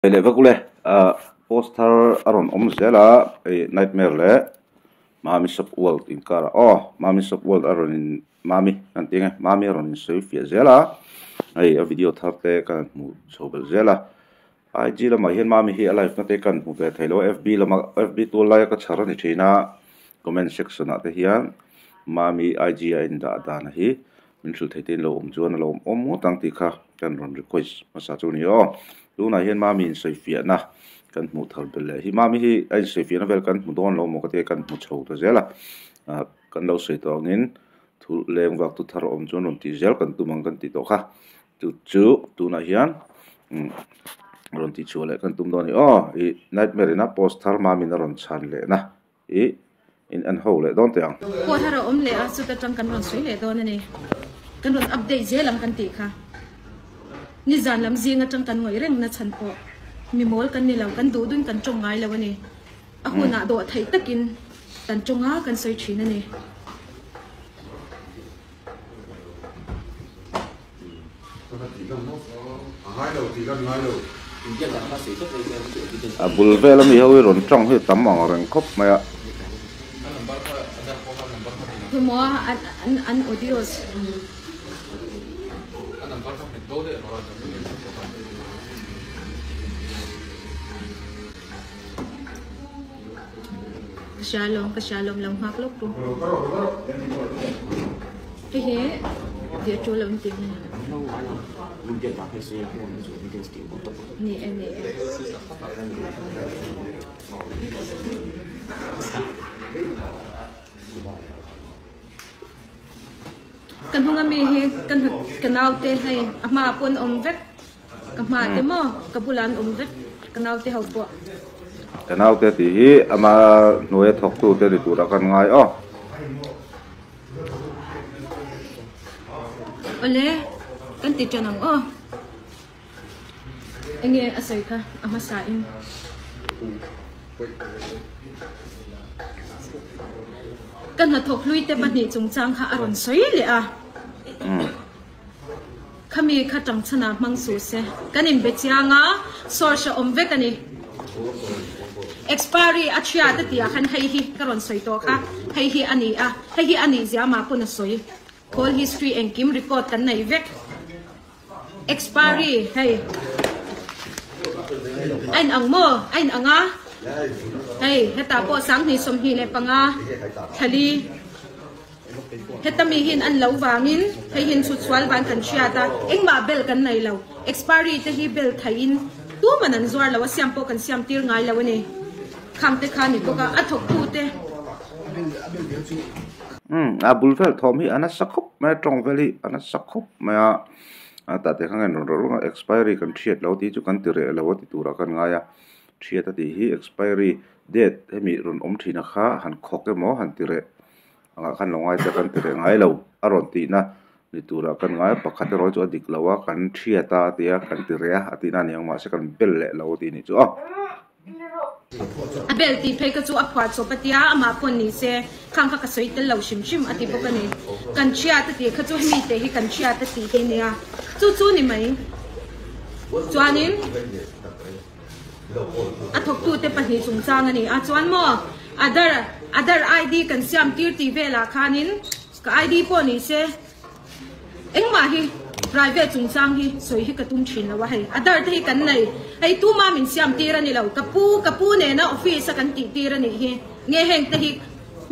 Leh vek ule ah post thar a rawn awm zel a ih nightmare leh mami shop world inkar ah aw mami shop world a rawn in mami kan tih ang e mami a rawn insawi fiah zel a hei a video thar te ka han hmuh chho belh zel a IG lamah hian mami hi a live na te ka han hmu ve thei lo a fb lamah fb tual laia ka chhar a ni thin a comment section ah te hian mami IG a indah dan hi Min hrilh thei te in lo awm chuan a lo awm awm ngawt ang tih kha kan rawn request hmasa chu a ni aw. Tunah hian Mami insawifiahna kan hmuh thar belh leh hi. Mami hi a insawifiahna vel kan hmu dawn lo maw ka tia kan hmu chho ta zel a. Ah kan lo sawi tawh angin thu leng vak tu thar awm chuan rawn tih zel kan tum ang kan tih tawh kha. Chu chu tunah hian umm rawn tih chhuah leh kan tum dawn a ni aw. Ih nightmare ina post thar Mami'n a rawn chhan lehna. I in en ho leh dawn teh ang. Pawh thar a awm leh a, chuta tang kan rawn sawi leh dawn a ni. Kan rawn update zel ang kan tih kha. Nizan lam zing atang kan ngawih reng na chhan pawh mi mawl kan ni lo, kan duh dun kan tawng ngai lo a ni. A hunah dawh theih takin kan tawng a, kan sawi thin a ni. A bul vel ami ho hi rawn tawng hi tam ang reng khawp mai a. Ka hria lawm, ka hria lawm lo nghak lawk ru. Hei hi tih a tul lo in tih nge? Ni e, ni e. Ka hnung ami hi ka ka naute hei a hma ah pawh an awm vek. Ka hma te maw ka bulah an awm vek ka naute ho pawh. Ka naute tih hi ama hnuaia thawktu te ni turah kan ngai aw. Awle kan ti tan ang aw. Enge a sawi kha a hmasa in. Ka hnathawk hlui te pahnih chungchang kha a rawn sawi leh a. Khami kha tangchhanah hmang suh se. Kan inbe chiang a, source a awm vek a ni. Expiry a chhiat a tih ah khan hei hi ka rawn sawi tawh kha, hei hi a ni a, hei hi a nih zia mah pawn a sawi. Call history engkim record kan nei vek. Expiry hei a in ang maw? A in ang a, hei hetah pawh 2025 thlali. Heta mi hian an lo vangin hei hian chhut sual van kan hriat a, engmah bel kan nei lo. Expiry te hi bel thaihin tuman an zuar lo a, siam pawh kan siam tir ngai lo a ni. Khang te kha a ni bawk a, a thawktu te. Umm a bul vel thawm hi a nasa khawp mai a, tawng vel hi a nasa khawp mai a, a tah te kha nge rawn rawh rawh a, expiry kan hriat lo tih chu kan ti reh lo a ti turah kan ngai a, hriat a tih hi expiry date hemi rawn awm thin a kha han khawk emaw han ti reh. Angah khan lo ngai te kan ti reh ngai lo a rawn tihna ni turah kan ngai a pakhat erawh chu a dik lo a kan thiat a tia kan ti reh a a tihna a ni ang mahse kan bel leh lo a tih nih chu aw. A bel tih phei kha chu a phuah chawp a tia amah pawn ni se khang kha ka sawi tel lo hrim hrim a ti bawk a ni. Kan thiat a tih kha chu hemi te hi kan thiat a tih hi nia chu chu ni mai chuanin. A thawktute pahnih chungchang a ni a, chuan maw Aadhaar Aadhaar ID kan siam tir tih velah khanin ka ID pawh ni se engmah hi private chungchang hi sawi hi ka tum thin lo a hei Aadhaar te hi kan nei hei tuma min siam tir a ni lo ka pu ka pu nena office a kan tih tir a nih hi nge heng te hi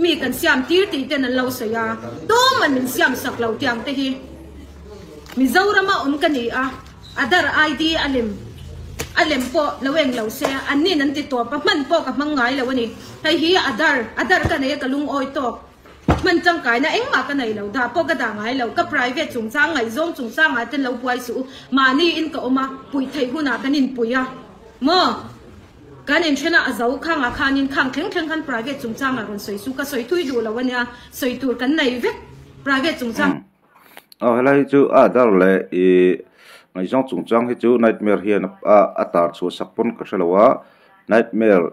mi kan siam tir tih ten an lo sawi a tuman min siam sak lo tiang te hi Mizorama awm ka ni a. Aadhaar ID a lem a lem pawh lo eng lo se an nin an ti tawp a, hman pawh ka hmang ngai lo a ni. Hei hi Aadhaar Aadhaar ka nei a ka lungawi tawk. Hman tangkaina engmah ka nei lo, dah pawh ka dah ngai lo. Ka private chungchang ngaihzawng chungchangah ten lo buai suh u. Mahni in ka awm a, puih theih hunah kan inpui a maw? Kan inthen a, a zo khangah khanin khang thleng thleng khan private chungchangah rawn sawi suh. Ka sawi thui duh lo a nia, sawi tur kan nei vek private chungchang. Aw helai hi chu a dar leh ih ngaihzawng chungchang hi chu nightmare hian a a tar chhuah sak pawn ka hrelo a nightmare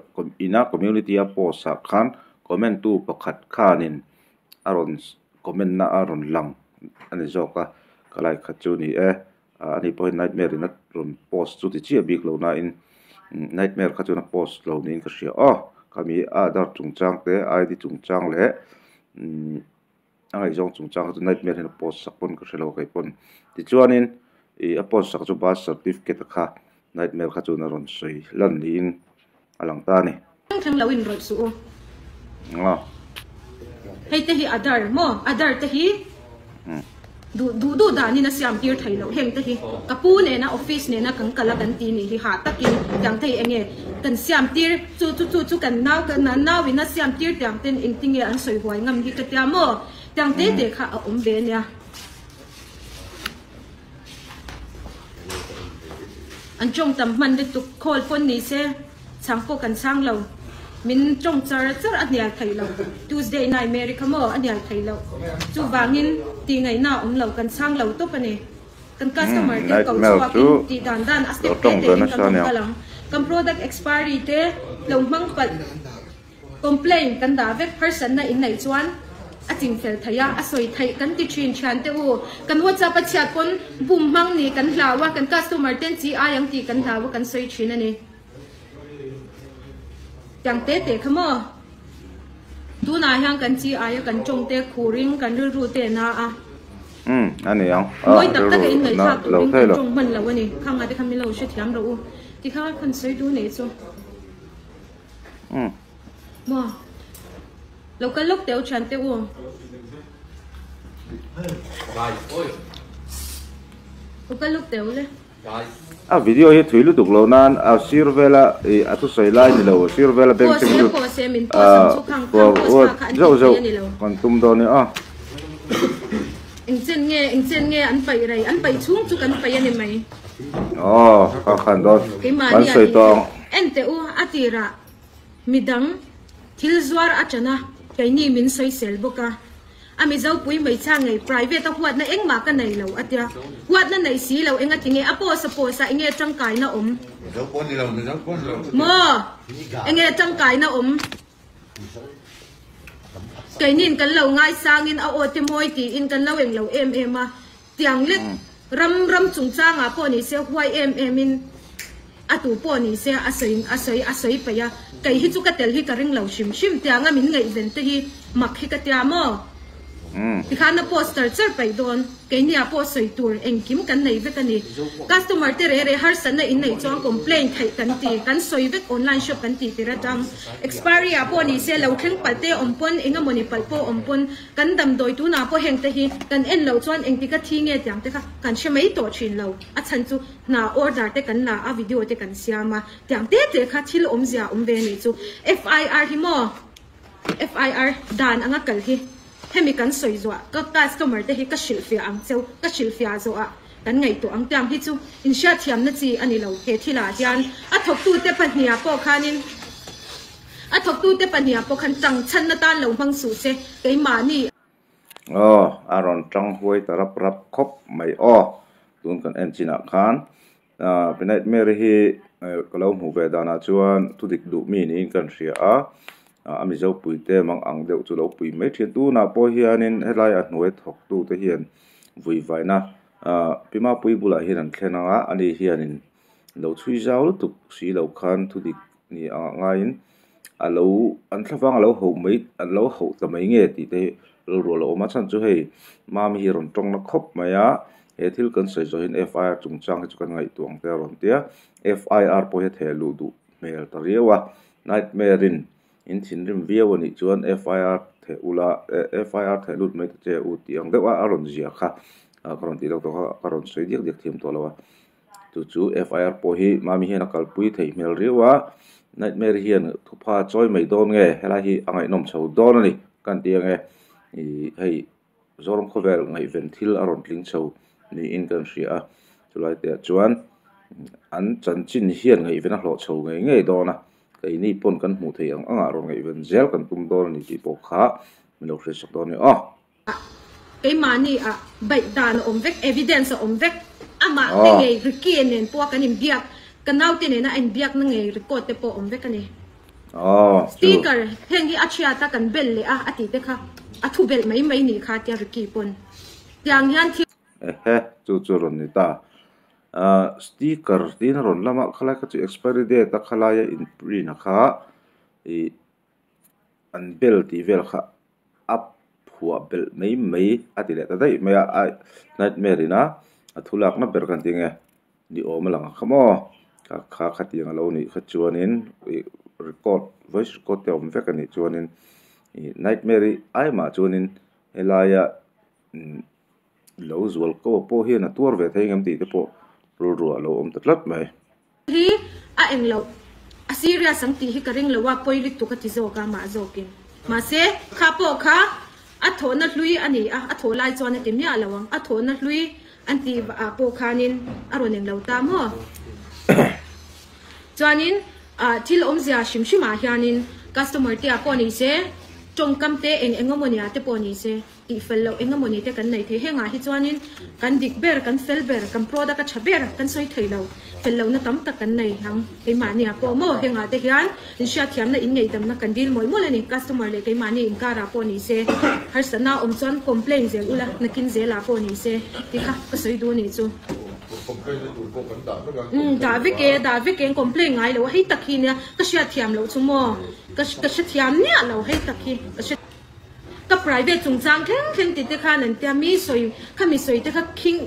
ina community a post ah khan comment tu pakhat khanin a rawn comment na a rawn lang a ni zawk a ka like kha chu ni e ah ani pawhin nightmare in a rawn post chu ti chiah bik lo na in. Nightmare kha chuan a post lo niin ka hria aw. Khami Aadhaar chungchang te ID chungchang leh umm a ngaihzawng chungchang kha chu Nightmare hian a post sak pawn ka hre lo kei pawn. Tichuanin ih a post sak chu birth certificate a kha Nightmare kha chuan a rawn sawi lan niin a lang ta a ni. Thleng thleng lo in rawlh suh u. Hei te hi Adar maw? Adar te hi duh duh duh danin a siam tir thei loh heng te hi ka pu nena office nena kan kal a kan ti nih hi hah takin tiang te hi enge kan siam tir chu chu chu chu kan nau kan nau in a siam tir tiang ten engtinge an sawi huai ngam hi ka tia maw? Tiang te te kha a awm ve ania. An tawng tam hman lutuk call pawn ni se chhang pawh kan chhang lo min tawng char char a hnial thei lo Tuesday night Mary kha maw a hnial thei lo chuvangin tih ngaihna a awm lo kan chhang lo tawp a ni kan customer te ko chhuakin tih dan dan a step te te in kan rawn kal ang kan product expiry te lo hmang palh. Complaint kan dah vek harsatna in neih chuan a ching fel theih a, a sawi theih kan ti thin thian te u. Kan WhatsApp a chhiat pawn bum hmang nih kan hlau a, kan customer ten chi ai ang tih kan hlau a kan sawi thin a ni. Tiang te te kha maw? Tunah hian kan chi ai a kan tawng te khurin kan rilru te na a. Umm a ni ang. Mawi tak taka in ngaihthlak turin kan tawng hman lo a ni. Khanga te kha min lo hrethiam rawh u. Tikha kan sawi duh nei chu. Maw lo kal lawk teh u thian te u. Lo kal lawk teh u le. A video hi thui lutuk lo nan a sir vela ih a thusawi lai ni lo a sir vela bank cheng lut ah zauh zauh kan tum dawn nia. Engchen nge engchen nge an paih rei an paih chhung chu kan paih a ni mai. Aw ka khan dawn kan sawi tawh ang. En teh u, a tirah midang thil zuar a ṭan a, keini min sawisel bawk a. A Mizopui hmeichhia ngei private a huatna engmah ka nei lo a tia. Huatna neih si lo enga tinge a post a post a enge tangkaina awm? Maw? Enge tangkaina awm? Keinin kan lo ngaisangin a aw te mawi tiin kan lo englo em em a. Tiang lek ram ram chungchangah pawh ni se huai em em in a tu pawh ni se a sawi a sawi a sawi peih a, kei hi chu ka tel hi ka ring lo hrim hrim tianga min ngaihven te hi mak hi ka tia maw? Tikhan a poster char peih dawn keini ah pawh sawi tur engkim kan nei vek a ni. Customer te re re harsatna in neih chuan complaint theih kan ti kan sawi vek online shop kan tih tir atang expiry ah pawh ni se lo thleng palh te awm pawn engemawni palh pawh awm pawn Kan damdawi tunah pawh heng te hi kan en loh chuan engtika thi nge tiang te kha kan hre mai tawh thin lo. A chhan chu hna order te kan la a, video te kan siam a, tiang te te kha thil awmzia a awm ve anih chu. FIR hi maw? FIR dan anga kal hi hemi kan sawi zuah ka customer te hi ka hrilhfiah ang cheu, ka hrilhfiah zawhah kan ngaihtuah ang tiang hi chu inhriatthiamna chi a ni lo he thilah hian a thawktute pahniha pawh khanin A thawktute pahniha pawh khan tang chhanna tan lo hmang suh se, keimahni. Aw, a rawn tang huai ta rap rap khawp mai aw. Tun kan en chinah khan Pinite Mary hi ka lo hmuh ve danah chuan thudik duh mi niin kan hria a, a Mizo puite mang ang deuh chu lo pui mai thin. Tunah pawh hianin helai a hnuai thawktute hian vuivaina Pimapui bulah hian an thlen ang a, ani hianin lo chhui zau lutuk si lo khan thudik ni angah ngaiin a lo an thlavang a lo hauh mai an lo hauh ta mai nge tih te hi rilru a lo awm a chhan chu hei mami hi a rawn tawng na khawp mai a he thil kan sawi zawh hian F I R chungchang hi chu kan ngaihtuah ang te a rawn ti a F I R pawh hi a theh luh duh hmel ta riau a nightmare in in thinrim viau a nih chuan F I R theh ula F I R theh lut mai ta che u tih ang deuh a a rawn zia kha ka rawn tih deuh tawh kha ka rawn sawi diak diak thiam tawh lo a. Chu chu FIR pawh hi Mami hian a kalpui theih hmel riau a, Nightmare hian thupha a chawi mai dawn nge helai hi a ngaihnawm chho dawn a ni kan ti ang e. Ih hei Zoram khawvel ngaihven thil a rawn tling chho niin kan hria a, chulai te ah chuan an chanchin hian ngaihven a hlawh chho ngei ngei dawn a, keini pawn kan hmuh theih ang angah rawn ngaihven zel kan tum dawn a ni tih pawh kha min lo hriatsak dawn a ni aw. Keimahni ah baih dan a awm vek, evidence a awm vek. Amah te ngei Ricky nen pawh a kan inbiak, ka naute nena a inbiakna ngei record te pawh a awm vek a ni. Speaker, heng hi a chhiat a kan bel leh a a tih te kha a thu belh mai mai nih kha tia Ricky pawn tiang hian thil Ehe, chu chu rawn ni ta. Ahh sticker tiin a rawn lam a khalai kha chu expiry date a khalaia in print a kha ih an bel tih vel kha a phuah belh mai mai a ti leh ta daih mai a a nightmare in a a thu lakna ber kan ti nge ni awm a lang ang kha maw kha kha khatiang a lo nih kha chuanin ih record voice record te a awm vek a nih chuanin ih nightmare hi ai mah chuanin helaia umm lo zual ko pawh hian a tuar ve thei ngem tih te pawh rilru ah a lo awm ta tlat mai. Hi a eng loh a serious ang tih hi ka ring lo a pawi lutuk a ti zawk a mah zawkin mahse kha pawh kha a thawhna hlui a ni a a thawh lai chuan a ti miah lo ang a thawhna hlui an tih ah pawh khanin a rawn eng lo ta maw chuanin ah thil awmzia hrim hrim ah hianin customer te ah pawh ni se tawngkam te eng eng emaw nia te pawh ni se. Tih fel loh eng emawni te kan nei thei. Hengah hi chuanin kan dik ber, kan fel ber, kan product a tha ber kan sawi thei lo. Fel lohna tam tak kan nei ang. Keimahni ah pawh maw hengah te hian inhriatthiamna, inngeihdamna kan dil mawlh mawlh a ni. Customer leh keimahni inkarah pawh ni se, harsatna awm chuan complain zel ula, nakin zelah pawh ni se tih kha ka sawi duh a nih chu. Umm dah vek e, dah vek e, complain ngai lo a hei tak hi nia ka hriatthiam loh chu maw ka hrethiam miah lo hei tak hi ka hre. Ka private chungchang thleng thleng ti te khan an tia mi sawi kha mi sawi te kha khing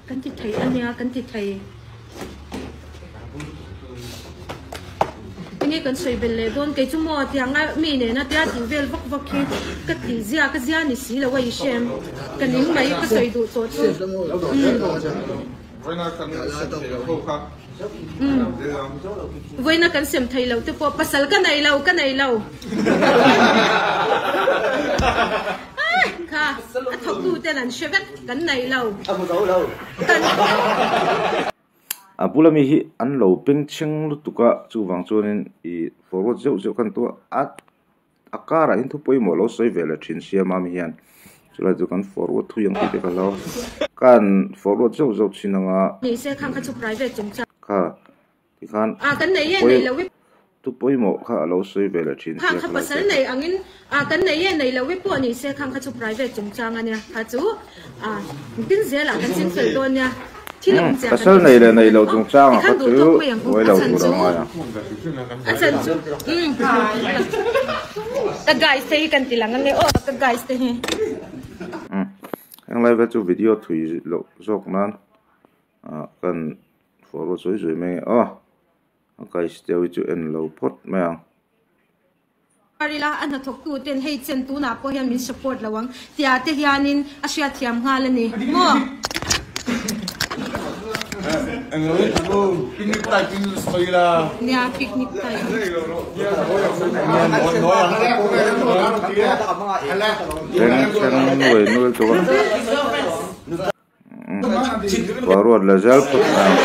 kan ti thei a nia kan ti thei enge kan sawi belh leh dawn kei chu maw tiang a mi nena tia tih vel vak vak hi ka tih zia ka zia ni si lo a i hrem ka ning mai ka sawi duh tawh chu Vawiina kan sem thei lo te pawh pasal ka nei lo, ka nei lo. Kha a thawktu ten an hre vek, kan nei lo. Kan. A bula mi hi an lo bengchheng lutuk a, chuvang chuanin ih forward zeuh zeuh khan tua a. A karah hian thu pawimawh lo sawi ve leh thin sia mami hian chulai chu kan forward thui ang tih te ka hlau kan forward zeuh zeuh thin ang a kha tikhan thu pawimawh kha a lo sawi ve leh thin sia khalai te. Pasal nei leh nei lo chungchangah kha chu buai lo tur a ngai ang. Heng lai vel chu video thui loh zawk nan kan forward sawi sawi mai ang aw. A guys te ho hi chu en lo phawt mai ang. Ila a hnathawk tu ten hei chen tunah pawh hian min support lo ang tia te hianin a hriatthiam nghal a ni maw? Nia picnic type. Thleng nuai nuai tawh a. Boruak la zel phawt mai ang.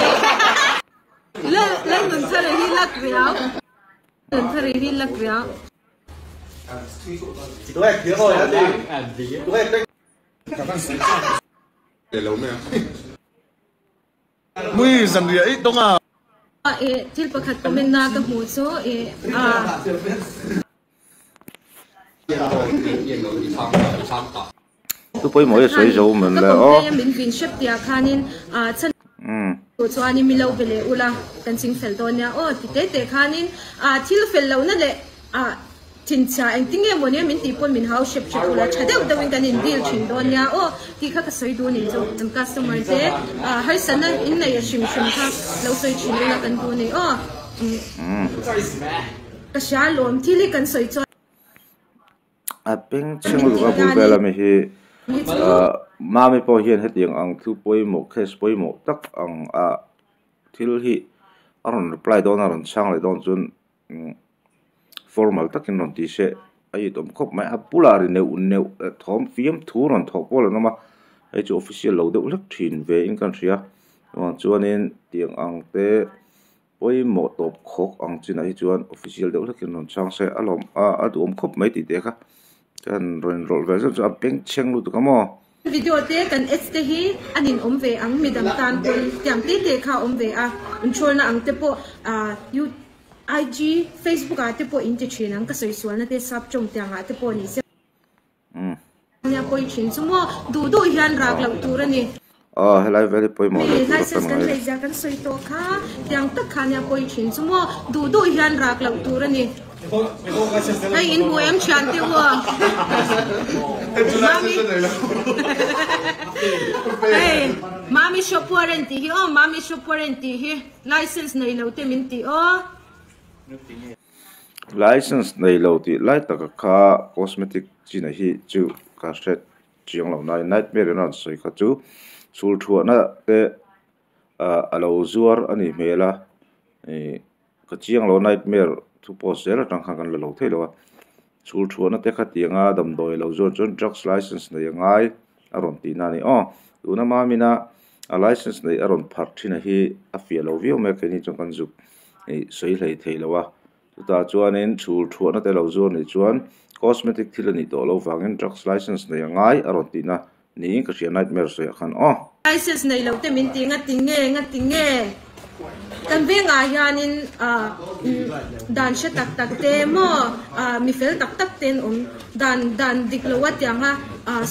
Thu pawimawh hi a sawi zo men le aw. A bengchheng lutuk a bul vel ami hi ahh mami pawh hian hetiang ang thu pawimawh case pawimawh tak ang ah thil hi a rawn reply dawn a rawn chhang leh dawn chuan umm formal takin rawn ti se a itawm khawp mai a bulah ri neuh neuh thawm fiam thu rawn thawh pawh a lo awm a hei chu official lo deuh hlek thin ve in ka hria chuvang chuanin tiang ang te. Pawimawh tawp khawk ang chinah hi chuan official deuh hlekin rawn chhang se a lawm a a duhawm khawp mai tih te kha chuan rawn inrawlh ve zeuh chu a bengchheng lutuk a maw. Video te kan ads te hi an in awm ve ang midang tan pawn tiang te te kha a awm ve a inhrualna ang te pawh ah you IG Facebook ah te pawh in ti thin ang ka sawi sualna te sap tawng tiang ah te pawh ni se. Nia pawi thin chu maw duh duh hian rak loh tur a ni. Aw helai vel hi pawimawh leh tur a License kan kan ngai. neih zia kan sawi tawh kha tiang tak kha nia pawi thin chu maw duh duh hian rak loh tur a ni. Hei in hmu em thian te u a Mami Hei Mami shop warranty hi aw Mami shop warranty hi license nei lo te min ti aw. License nei lo tih lai taka kha cosmetic china hi chu ka hre chiang lo nain nightmare in a rawn sawi kha chu chhul thuahna te ah a lo zuar a nih hmel a ih ka chiang lo nightmare thu post zel atang khan kan la lo thei lo a chhul thuahna te khatiang a damdawi lo zuar chuan drugs license nei a ngai a rawn tih na a ni aw tuna mamina a license neih a rawn pharh thin a hi a fiah lo viau mai a keini chuan kan zuk ih sawi hlei thei lo a chutah chuanin chhul thuahna te lo zuar nih chuan cosmetic thil a nih tawh loh vangin drugs license nei a ngai a rawn tih na Niin ka hria nightmare sawiah khan aw. License nei lo te min ti nga ti nge nga ti nge kan vengah hianin dan hre tak tak te maw mi fel tak tak te an awm dan dan dik lo a tianga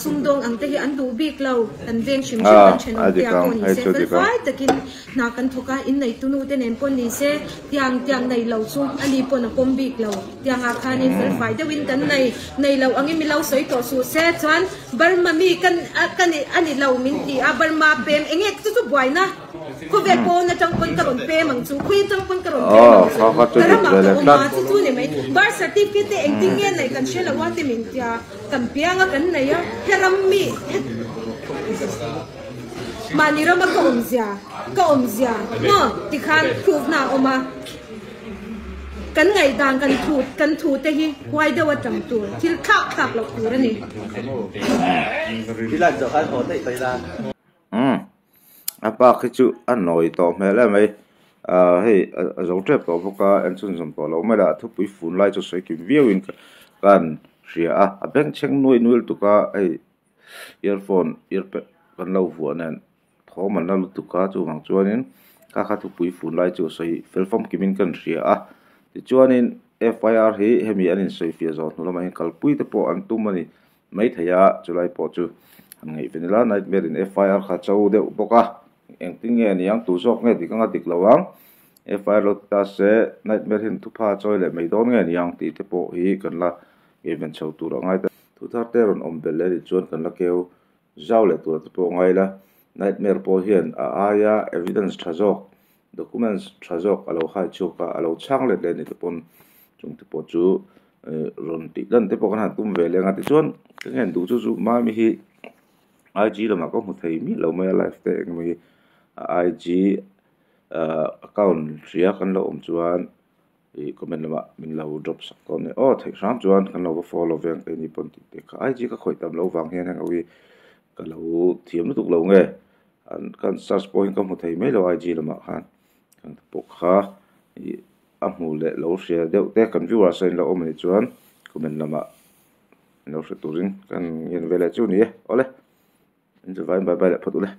sumdawng ang te hi an duh bik lo kan veng hrim hrim kan thenawm te ah pawh ni se felfai takin hna kan thawk a inneitu nu te nen pawh ni se tiang tiang nei lo chu ani pawn a pawm bik lo tiangah khanin felfai deuhin kan nei nei lo angin mi lo sawi tawh suh se chuan Burma mi kan ka ni a ni lo min ti a, Burma pem eng nge chu chu buaina khawvel pawn atang pawn ka rawn pem ang chu, khawi atang pawn ka rawn pem ang chu, ka ramah ka awm a chu chu ni mai, birth certificate te engtin nge neih kan hre lo a ti min tia, kan piang a kan nei a, he ram mi mahni rama ka awmzia ka awmzia maw tikhan proof na a awm a. Kan ngaihdan kan thu kan thu te hi huai deuh atang tur thil thlak thlak loh tur a ni. Umm a pa khi chu a nawi tawh hmel em mai ah hei a zo tep tawh bawk a en chhunzawm tawh lo mai lah thupui fun lai chu sawi kim viau in ka han hria a a bengchheng nuai nuai lutuk a hei earphone earpad kan lo vuah nen. Thawm an la lutuk a, chuvang chuanin kha kha thupui fun lai chu a sawi fel famkimin kan hria a. Tichuanin FIR hi hemi an insawifiah zawh hnu lamah hian kalpui te pawh an tum a ni maithei a, chulai pawh chu han ngaihven ila Nightmare in FIR kha cho deuh bawk a, engtin nge ni ang, tu zawk nge dik anga dik lo ang, FIR lo ti ta se Nightmare hian thupha a chawi leh mai dawn nge ni ang tih te pawh hi kan la ngaihven chho tur a ngai ta. Thuthar te rawn awm belh leh anih chuan kan la keu Zau leh tur te pawh ngai la, Nightmare pawh hian a aia evidence tha zawk, documents tha zawk a lo hai chhuak a, a lo chhang let leh ni te pawn chung te pawh chu rawn tih lan te pawh kan han tum ve leng a. Tichuan ka ngen duh chu chu Mami hi IG lamah ka hmu thei miah lo mai a live te eng emaw hi a IG account hria kan lo awm chuan Ih comment lamah min lo drop sak tawh ania aw theih hram chuan kan lo va follow ve ang keini pawn tih te kha IG ka khawih tam loh vang hian heng ho hi ka lo thiam lutuk lo nge an ka han search pawhin ka hmu thei mai lo IG lamah khan kan te pawh kha ih a hmu leh lo hria deuh te kan viewers a in lo awm anih chuan comment lamah min lo hre turin kan ngen ve leh chu ni e awle in chu vain bye bye leh phawt ule.